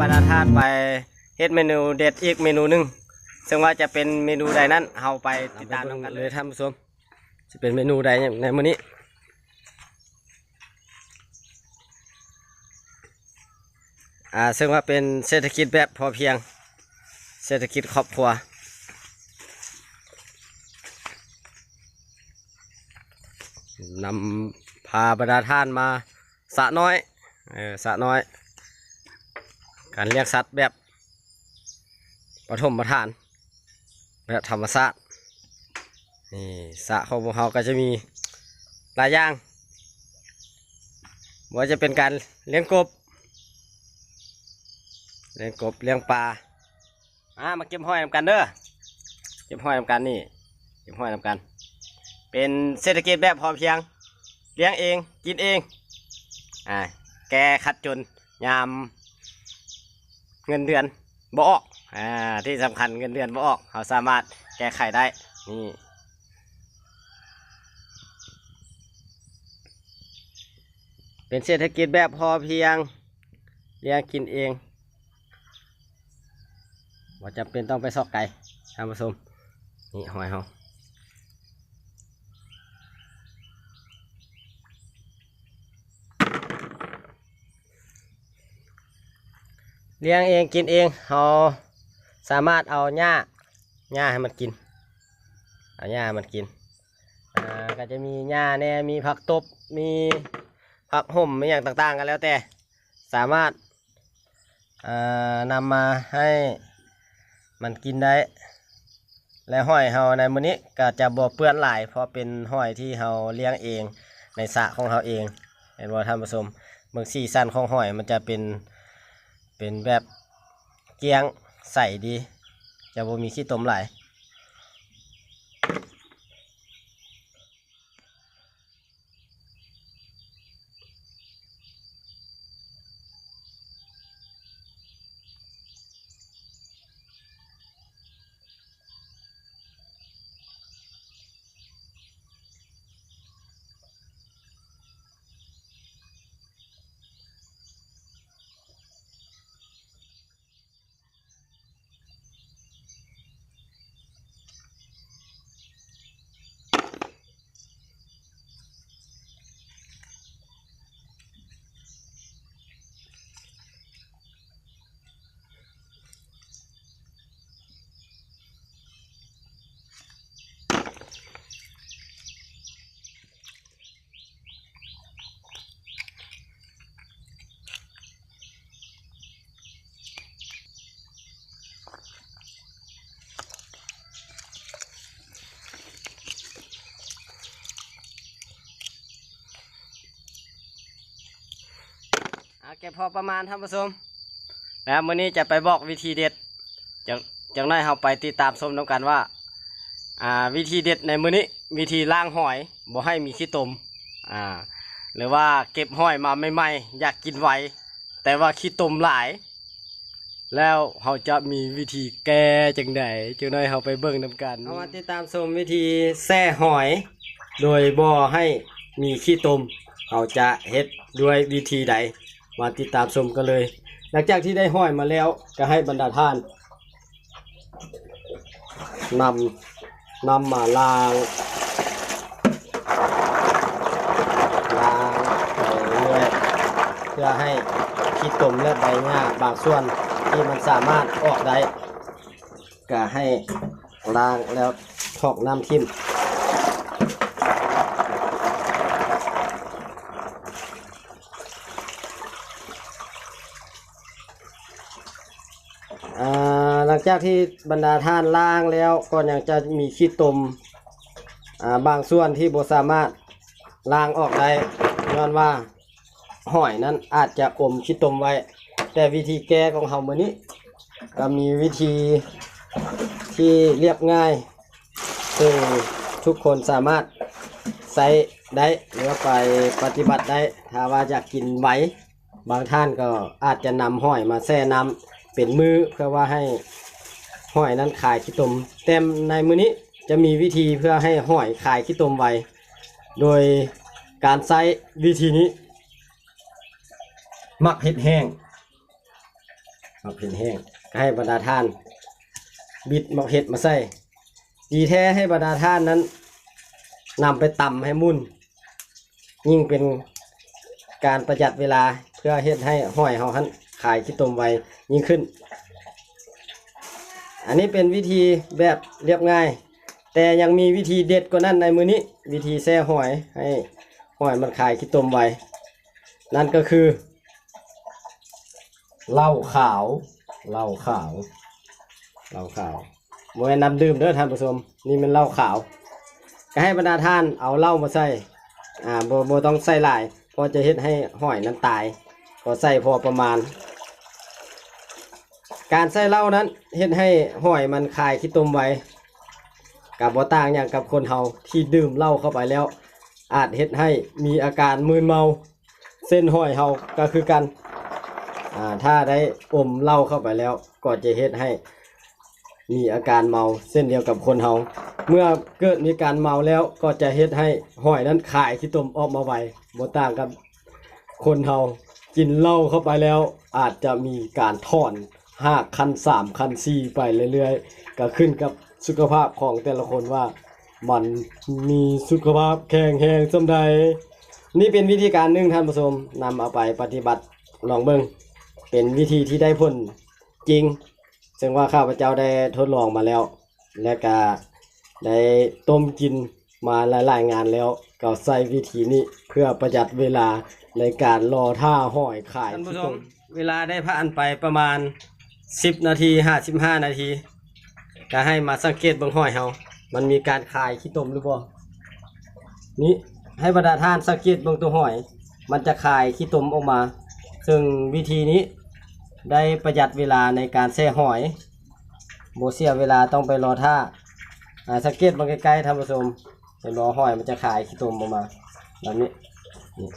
ບັນດາທ່ານໄປເຮັດເມນູເດັດອີກເມນູໜຶ່ງ ເຊິ່ງວ່າຈະເປັນເມນູໃດນັ້ນ ເຮົາໄປຕິດຕາມນຳກັນເລີຍທ່ານຜູ້ຊົມ. ຈະເປັນເມນູໃດໃນມື້ນີ້? ອ່າ ເຊິ່ງວ່າເປັນເສດຖະກິດແບບພໍພຽງ ເສດຖະກິດຄອບຄົວ ນຳພາບັນດາທ່ານມາສະນ້ອຍ ເອີ ສະນ້ອຍ ການລ້ຽງສັດແບບປະຖົມມະຖານ ແບບທຳມະຊາດ. ນີ້ ສະຂອງພວກເຮົາກໍຈະມີຫຼາຍຢ່າງ ບໍ່ວ່າຈະເປັນການລ້ຽງກົບ ລ້ຽງກົບ ລ້ຽງປາ. ມາ ມາເກັບຫອຍນຳກັນເດີ ເກັບຫອຍນຳກັນນີ້ ເກັບຫອຍນຳກັນ ເປັນເສດຖະກິດແບບພໍພຽງ ລ້ຽງເອງ ກິນເອງ ອ່າ ແກ້ຂັດຈົນຍາມເງິນເດືອນບໍ່ອອກ ອ່າ ທີ່ສຳຄັນເງິນເດືອນບໍ່ອອກ ເຮົາສາມາດແກ້ໄຂໄດ້. ນີ້ ເປັນເສດຖະກິດແບບພໍພຽງ ລ້ຽງກິນເອງ ບໍ່ຈຳເປັນຕ້ອງໄປຊອກໄກ ທ່ານຜູ້ຊົມ. ນີ້ຫອຍເຮົາ ລ້ຽງເອງກິນເອງ ເຮົາສາມາດເອົາຫຍ້າ ຫຍ້າໃຫ້ມັນກິນ ເອົາຫຍ້າໃຫ້ມັນກິນ ອ່າ ກໍຈະມີຫຍ້າແດ່ ມີຜັກຕົບ ມີຜັກຫົມ ມີຫຍັງຕ່າງໆ ກໍແລ້ວແຕ່ ສາມາດ ເອີ ນຳມາໃຫ້ມັນກິນໄດ້ ແລະ ຫອຍເຮົາໃນມື້ນີ້ກໍຈະບໍ່ເປື້ອນຫຼາຍ ເພາະເປັນຫອຍທີ່ເຮົາລ້ຽງເອງໃນສະຂອງເຮົາເອງ ເຫັນບໍ່ທ່ານຜູ້ຊົມ? ເບິ່ງສີສັນຂອງຫອຍ ມັນຈະເປັນ ເປັນແບບກ້ຽງໃສດີ ຈະບໍ່ມີຂີ້ຕົມຫຼາຍ. ເອົາ ເກັບພໍປະມານ ທ່ານຜູ້ຊົມ ແລ້ວມື້ນີ້ຈະໄປບອກວິທີເດັດ ຈັກ ຈັກໜ້ອຍເຮົາໄປຕິດຕາມຊົມນຳກັນວ່າ ອ່າ ວິທີເດັດໃນມື້ນີ້ ວິທີລ້າງຫອຍບໍ່ໃຫ້ມີຂີ້ຕົມ ອ່າ ຫຼືວ່າເກັບຫອຍມາໃໝ່ໆ ຢາກກິນໄວ ແຕ່ວ່າຂີ້ຕົມຫຼາຍ ແລ້ວເຮົາຈະມີວິທີແກ້ຈັ່ງໃດ? ຈັກໜ້ອຍເຮົາໄປເບິ່ງນຳກັນ. ເຮົາມາຕິດຕາມຊົມວິທີແຊ່ຫອຍໂດຍບໍ່ໃຫ້ມີຂີ້ຕົມ ເຮົາຈະເຮັດດ້ວຍວິທີໃດ? ມາຕິດຕາມຊົມກັນເລີຍ. ຫຼັງຈາກທີ່ໄດ້ຫອຍມາແລ້ວ ກໍໃຫ້ບັນດາທ່ານ ນຳ ນຳມາລ້າງ ລ້າງໄປເລື້ອຍ ເພື່ອໃຫ້ຂີ້ຕົມ ແລະ ໃບຫຍ້າບາງສ່ວນທີ່ມັນສາມາດອອກໄດ້ ກະໃຫ້ລ້າງແລ້ວຖອກນ້ຳຖິ້ມ. ອ່າ ຫຼັງຈາກທີ່ບັນດາທ່ານລ້າງແລ້ວ ກໍຍັງຈະມີຂີ້ຕົມ ອ່າ ບາງສ່ວນທີ່ບໍ່ສາມາດລ້າງອອກໄດ້ ຍ້ອນວ່າຫອຍນັ້ນອາດຈະອົມຂີ້ຕົມໄວ້. ແຕ່ວິທີແກ້ຂອງເຮົາມື້ນີ້ ກໍມີວິທີທີ່ລຽບງ່າຍ ເຊິ່ງທຸກຄົນສາມາດໃຊ້ໄດ້ ຫຼືວ່າໄປປະຕິບັດໄດ້ ຖ້າວ່າຢາກກິນໄວ. ບາງທ່ານກໍອາດຈະນຳຫອຍມາແຊ່ນ້ຳເປັນມື້ ເພື່ອວ່າໃຫ້ຫອຍນັ້ນຄາຍຂີ້ຕົມ. ແຕ່ໃນມື້ນີ້ຈະມີວິທີເພື່ອໃຫ້ຫອຍຄາຍຂີ້ຕົມໄວ ໂດຍການໃຊ້ວິທີນີ້ ໝາກເຫັດແຫ້ງ. ໝາກເຜັດແຫ້ງ ກໍໃຫ້ບັນດາທ່ານບິດໝາກເຜັດມາໃສ່ ດີແທ້ໃຫ້ບັນດາທ່ານນັ້ນນຳໄປຕຳໃຫ້ໝຸ່ນ ຍິ່ງເປັນການປະຢັດເວລາ ເພື່ອເຮັດໃຫ້ຫອຍເຮົາຫັ້ນຄາຍຂີ້ຕົມໄວຍິ່ງຂຶ້ນ. ອັນນີ້ເປັນວິທີແບບລຽບງ່າຍ ແຕ່ຍັງມີວິທີເດັດກວ່ານັ້ນໃນມື້ນີ້ ວິທີແຊ່ຫອຍໃຫ້ຫອຍມັນຄາຍຂີ້ຕົມໄວ ນັ້ນກໍຄື ເຫຼົ້າຂາວ ເຫຼົ້າຂາວ ເຫຼົ້າຂາວ ບໍ່ແມ່ນນ້ຳດື່ມເດີທ່ານຜູ້ຊົມ ນີ້ແມ່ນເຫຼົ້າຂາວ. ກໍໃຫ້ບັນດາທ່ານເອົາເຫຼົ້າມາໃສ່ ອ່າ ບໍ່ ບໍ່ຕ້ອງໃສ່ຫຼາຍ ເພາະຈະເຮັດໃຫ້ຫອຍນັ້ນຕາຍ ກໍໃສ່ພໍປະມານ. ການໃສ່ເຫຼົ້ານັ້ນເຮັດໃຫ້ຫອຍມັນຄາຍຂີ້ຕົມໄວ ກໍບໍ່ຕ່າງຫຍັງກັບຄົນເຮົາທີ່ດື່ມເຫຼົ້າເຂົ້າໄປແລ້ວ ອາດເຮັດໃຫ້ມີອາການມຶນເມົາ ເຊັ່ນຫອຍເຮົາກໍຄືກັນ ອ່າ ຖ້າໄດ້ອົມເຫຼົ້າເຂົ້າໄປແລ້ວ ກໍຈະເຮັດໃຫ້ມີອາການເມົາເຊັ່ນດຽວກັບຄົນເຮົາ ເມື່ອເກີດມີການເມົາແລ້ວ ກໍຈະເຮັດໃຫ້ຫອຍນັ້ນຄາຍຂີ້ຕົມອອກມາໄວ ບໍ່ຕ່າງກັບຄົນເຮົາ ກິນເຫຼົ້າເຂົ້າໄປແລ້ວ ອາດຈະມີການຖອນຮາກຂັ້ນສາມ ຂັ້ນສີ່ ໄປເລື້ອຍໆ ກໍຂຶ້ນກັບສຸຂະພາບຂອງແຕ່ລະຄົນວ່າ ມັນມີສຸຂະພາບແຂງແຮງສ່ຳໃດ. ນີ້ເປັນວິທີການໜຶ່ງທ່ານຜູ້ຊົມ ນຳເອົາໄປປະຕິບັດລອງເບິ່ງ ເປັນວິທີທີ່ໄດ້ຜົນຈິງ ເຊິ່ງວ່າຂ້າພະເຈົ້າໄດ້ທົດລອງມາແລ້ວ ແລະກະໄດ້ຕົ້ມກິນມາຫຼາຍໆງານແລ້ວ ກໍໃຊ້ວິທີນີ້ເພື່ອປະຢັດເວລາໃນການລໍຖ້າຫອຍຄາຍ ທ່ານຜູ້ຊົມ ເວລາໄດ້ຜ່ານໄປປະມານສິບນາທີ ຫາສິບຫ້ານາທີ ກໍໃຫ້ມາສັງເກດເບິ່ງຫອຍເຮົາ ມັນມີການຄາຍຂີ້ຕົມຫຼືບໍ່? ນີ້ ໃຫ້ບັນດາທ່ານສັງເກດເບິ່ງຕົວຫອຍ ມັນຈະຄາຍຂີ້ຕົມອອກມາ ເຊິ່ງວິທີນີ້ໄດ້ປະຢັດເວລາໃນການແຊ່ຫອຍ ບໍ່ເສຍເວລາຕ້ອງໄປລໍຖ້າ. ອາ ສັງເກດເບິ່ງໃກ້ໆທ່ານຜູ້ຊົມ ເຫັນບໍ່? ຫອຍມັນຈະຄາຍຂີ້ຕົມອອກມາແບບນີ້ ນີ້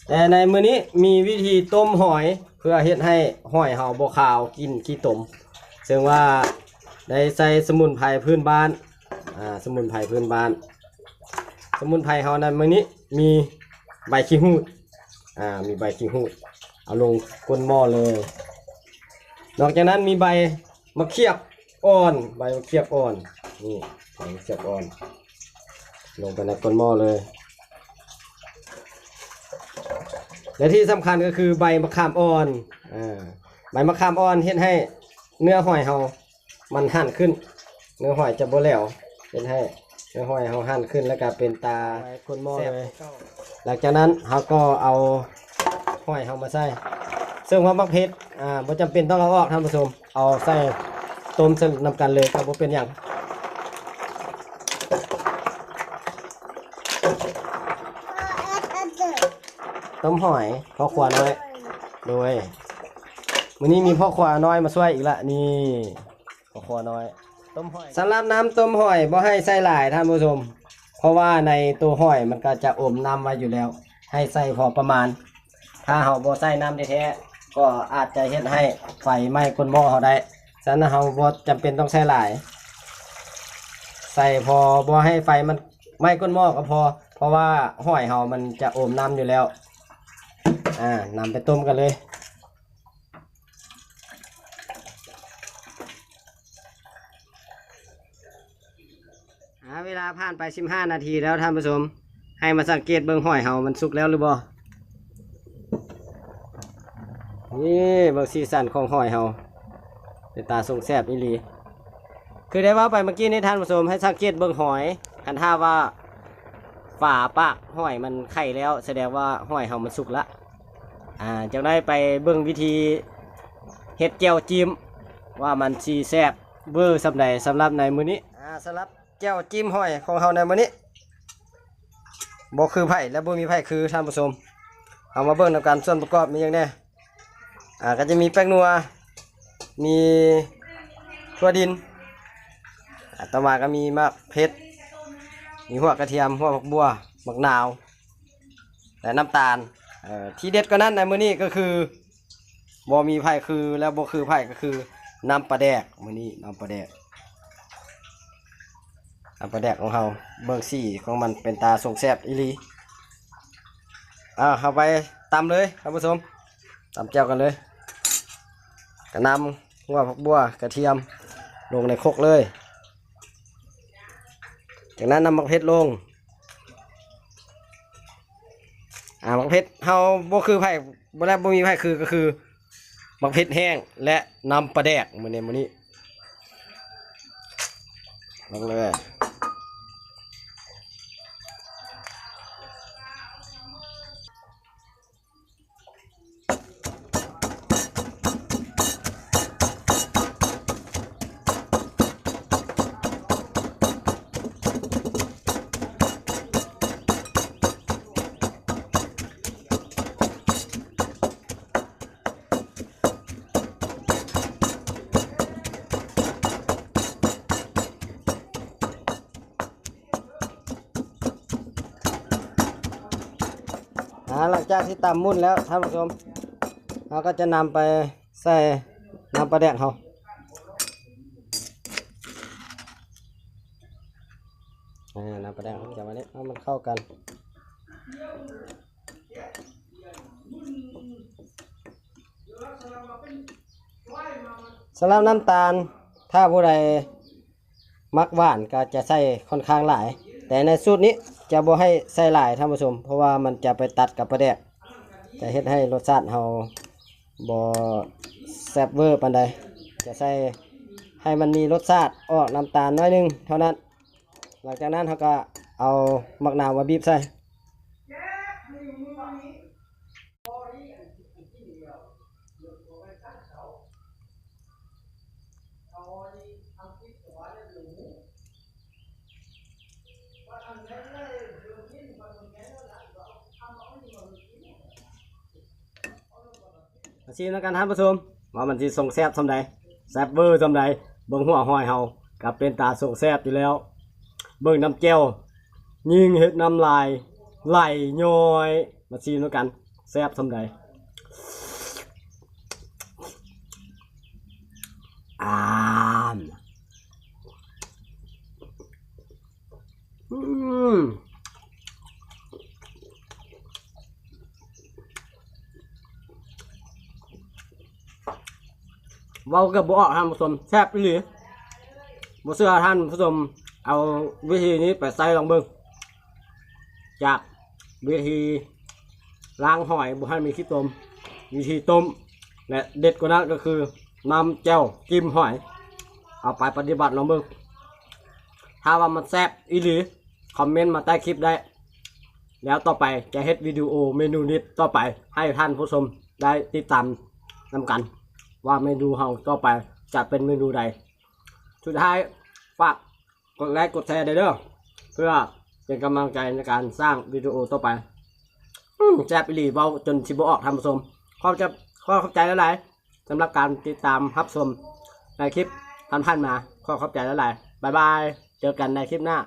ແຕ່ໃນມື້ນີ້ມີວິທີຕົ້ມຫອຍ ເພື່ອເຮັດໃຫ້ຫອຍເຮົາບໍ່ຄາວກິ່ນຂີ້ຕົມ ເຊິ່ງວ່າໄດ້ໃຊ້ສະໝຸນໄພພື້ນບ້ານ ອາ ສະໝຸນໄພພື້ນບ້ານ ສະໝຸນໄພເຮົາໃນມື້ນີ້ມີໃບຂີ້ຫູດ ອາ ມີໃບຂີ້ຫູດ ເອົາລົງກົ້ນໝໍ້ເລີຍ. ນອກຈາກນັ້ນມີໃບມະຂຽບອ່ອນ ໃບມະຂຽບອ່ອນ ນີ້ ໃບມະຂຽບອ່ອນ ລົງໄປໃນກົ້ນໝໍ້ເລີຍ ແລະທີ່ສຳຄັນກໍຄືໃບມະຂາມອ່ອນ ອາ ໃບມະຂາມອ່ອນເຮັດໃຫ້ເນື້ອຫອຍເຮົາມັນຫັນຂຶ້ນ ເນື້ອຫອຍຈະບໍ່ແຫຼວ ເຮັດໃຫ້ເນື້ອຫອຍເຮົາຫັນຂຶ້ນ ແລ້ວກໍເປັນຕາ ໃສ່ກົ້ນໝໍ້ເລີຍ. ຫຼັງຈາກນັ້ນເຮົາກໍເອົາຫອຍເຮົາມາໃສ່ ເຊິ່ງວ່າໝາກເຜັດ ອາ ບໍ່ຈຳເປັນຕ້ອງເອົາອອກທ່ານຜູ້ຊົມ ເອົາໃສ່ຕົ້ມໃສ່ນຳກັນເລີຍກໍບໍ່ເປັນຫຍັງ. ຕົ້ມຫອຍພໍ່ຄົວນ້ອຍ ໂດຍ ມື້ນີ້ມີພໍ່ຄົວນ້ອຍມາຊ່ວຍອີກລະ ນີ້ ພໍ່ຄົວນ້ອຍ ຕົ້ມຫອຍ. ສຳລັບນ້ຳຕົ້ມຫອຍບໍ່ໃຫ້ໃສ່ຫຼາຍທ່ານຜູ້ຊົມ ເພາະວ່າໃນໂຕຫອຍມັນກໍຈະອົມນ້ຳໄວ້ຢູ່ແລ້ວ ໃຫ້ໃສ່ພໍປະມານ. ຖ້າເຮົາບໍ່ໃສ່ນ້ຳແທ້ໆ ກໍອາດຈະເຮັດໃຫ້ໄຟໄໝ້ກົ້ນໝໍ້ເຮົາໄດ້. ສະນັ້ນເຮົາບໍ່ຈຳເປັນຕ້ອງໃສ່ຫຼາຍ ໃສ່ພໍບໍ່ໃຫ້ໄຟມັນໄໝ້ກົ້ນໝໍ້ກໍພໍ ເພາະວ່າຫອຍເຮົາມັນຈະອົມນ້ຳຢູ່ແລ້ວ. ອາ ນຳໄປຕົ້ມກັນເລີຍ. ອາ ເວລາຜ່ານໄປສິບຫ້ານາທີແລ້ວທ່ານຜູ້ຊົມ ໃຫ້ມາສັງເກດເບິ່ງຫອຍເຮົາມັນສຸກແລ້ວຫຼືບໍ່? ນີ້ ເບິ່ງສີສັນຂອງຫອຍເຮົາ ເປັນຕາຊົງແຊບອີ່ຫຼີ. ຄືໄດ້ເວົ້າໄປເມື່ອກີ້ນີ້ທ່ານຜູ້ຊົມ ໃຫ້ສັງເກດເບິ່ງຫອຍ ຄັນຖ້າວ່າຝາປາກຫອຍມັນໄຂແລ້ວ ສະແດງວ່າຫອຍເຮົາມັນສຸກລະ. ອາ ຈັ່ງໄດ້ໄປເບິ່ງວິທີເຮັດແຈ່ວຈິ້ມ ວ່າມັນຊິແຊບເວີສ່ຳໃດ ສຳລັບໃນມື້ນີ້. ອາ ສຳລັບແຈ່ວຈິ້ມຫອຍຂອງເຮົາໃນມື້ນີ້ ບໍ່ຄືໃຜ ແລະ ບໍ່ມີໃຜຄືທ່ານຜູ້ຊົມ. ເຮົາມາເບິ່ງນຳກັນ ສ່ວນປະກອບມີຫຍັງແດ່? ອາ ກໍຈະມີແປ້ງນົວ ມີຖົ່ວດິນ ອາ ຕໍ່ມາກໍມີໝາກເຜັດ ມີຫົວກະທຽມ ຫົວຜັກບົ່ວ ໝາກນາວ ແລະ ນ້ຳຕານ. ເອີ ທີ່ເດັດກວ່ານັ້ນໃນມື້ນີ້ກໍຄື ບໍ່ມີໃຜຄື ແລະ ບໍ່ຄືໃຜກໍຄືນ້ຳປາແດກ. ມື້ນີ້ນ້ຳປາແດກ ນ້ຳປາແດກຂອງເຮົາ ເບິ່ງສີຂອງມັນເປັນຕາຊົງແຊບອີ່ຫຼີ. ອາ ເຮົາໄປຕຳເລີຍທ່ານຜູ້ຊົມ ຕຳແຈ່ວກັນເລີຍ. ກະນຳຫົວຜັກບົ່ວ ກະທຽມລົງໃນຄົກເລີຍ. ຈາກນັ້ນນຳໝາກເຜັດລົງ. ອາ ໝາກເຜັດເຮົາບໍ່ຄືໃຜ ບໍ່ແລ້ວບໍ່ມີໃຜຄື ກໍຄືໝາກເຜັດແຫ້ງ ແລະ ນ້ຳປາແດກ ມື້ນີ້ ມື້ນີ້ ລົງເລີຍ. ອາ ຫຼັງຈາກທີ່ຕຳໝຸ່ນແລ້ວ ທ່ານຜູ້ຊົມ ເຮົາກໍຈະນຳໄປໃສ່ນ້ຳປາແດກເຮົາ. ອາ ນ້ຳປາແດກເຮົາຈະມານີ້ ໃຫ້ມັນເຂົ້າກັນ. ສຳລັບນ້ຳຕານ ຖ້າຜູ້ໃດມັກຫວານກໍຈະໃສ່ຂ້ອນຂ້າງຫຼາຍ, ແຕ່ໃນສູດນີ້ຈະບໍ່ໃຫ້ໃສ່ຫຼາຍທ່ານຜູ້ຊົມ ເພາະວ່າມັນຈະໄປຕັດກັບປາແດກ ຈະເຮັດໃຫ້ລົດຊາດເຮົາບໍ່ແຊບເວີປານໃດ, ຈະໃສ່ໃຫ້ມັນມີລົດຊາດອອກນ້ຳຕານໜ້ອຍໜຶ່ງເທົ່ານັ້ນ. ຫຼັງຈາກນັ້ນເຮົາກໍເອົາໝາກນາວມາບີບໃສ່. ມາຊີມນຳກັນທ່ານຜູ້ຊົມ ວ່າມັນຊິຊົງແຊບສ່ຳໃດ ແຊບເວີສ່ຳໃດ. ເບິ່ງຫົວຫອຍເຮົາກໍເປັນຕາຊົງແຊບຢູ່ແລ້ວ, ເບິ່ງນ້ຳແຈ່ວຍິ່ງເຮັດນ້ຳລາຍໄຫຼຍ້ອຍ. ມາຊີມນຳກັນ ແຊບສ່ຳໃດ. ອາມ ອືມ ເວົ້າເກືອບບໍ່ອອກທ່ານຜູ້ຊົມ ແຊບອີ່ຫຼີ. ບໍ່ເຊື່ອທ່ານຜູ້ຊົມເອົາວິທີນີ້ໄປໃຊ້ລອງເບິ່ງ ຈາກວິທີລ້າງຫອຍບໍ່ໃຫ້ມີຂີ້ຕົມ, ວິທີຕົ້ມ ແລະ ເດັດກວ່ານັ້ນກໍຄືນ້ຳແຈ່ວຈິ້ມຫອຍ. ເອົາໄປປະຕິບັດລອງເບິ່ງ. ຖ້າວ່າມັນແຊບອີ່ຫຼີ ຄອມເມັນມາໃຕ້ຄລິບໄດ້ ແລ້ວຕໍ່ໄປຈະເຮັດວິດີໂອເມນູເດັດຕໍ່ໄປ ໃຫ້ທ່ານຜູ້ຊົມໄດ້ຕິດຕາມນຳກັນ ວ່າເມນູເຮົາຕໍ່ໄປຈະເປັນເມນູໃດ. ສຸດທ້າຍຝາກກົດໄລກົດແຊໄດ້ເດີ ເພື່ອເປັນກຳລັງໃຈໃນການສ້າງວິດີໂອຕໍ່ໄປ. ອືມ ແຊບອີ່ຫຼີ ເວົ້າຈົນຊິບໍ່ອອກທ່ານຜູ້ຊົມ. ຂໍຂອບໃຈ ຂໍຂອບໃຈຫຼາຍໆ ສຳລັບການຕິດຕາມຮັບຊົມໃນຄລິບຜ່ານໆມາ. ຂໍຂອບໃຈຫຼາຍໆ. ບາຍບາຍ. ເຈີກັນໃນຄລິບໜ້າ.